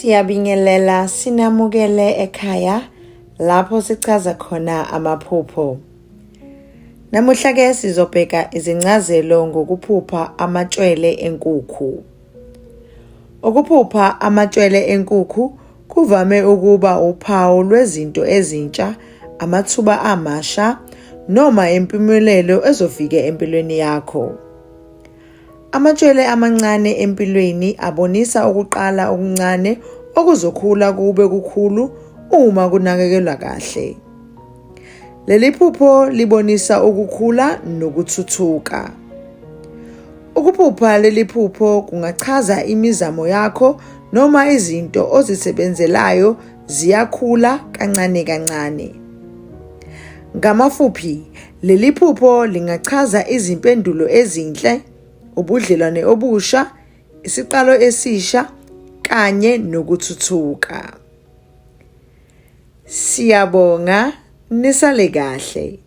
Siyabingelela sinamukele ekhaya lapho sichaza khona amaphupho. Namuhla ke sizobheka izincazelo ngokuphupha amatshwele enkukhu. Ukuphupha amatshwele enkukhu kuvame ukuba uphawu lwezinto ezintsha, amathuba amasha noma impumelelo ezofika empilweni yakho. Amatshwele amancane empilweni abonisa ukuqala okuncane okuzokhula kube kukhulu uma kunakekelwa kahle. Leli phupho libonisa ukukhula nokuthuthuka. Ukuphupha leli phupho kungachaza imizamo yakho noma izinto ozisebenzelayo ziyakhula kancane kancane. Ngamafuphi, leli phupho lingachaza izimpendulo ezinhle, ubudlelwane obusha, isiqalo esisha kanye nokuthuthuka. Siyabonga, nisale kahle.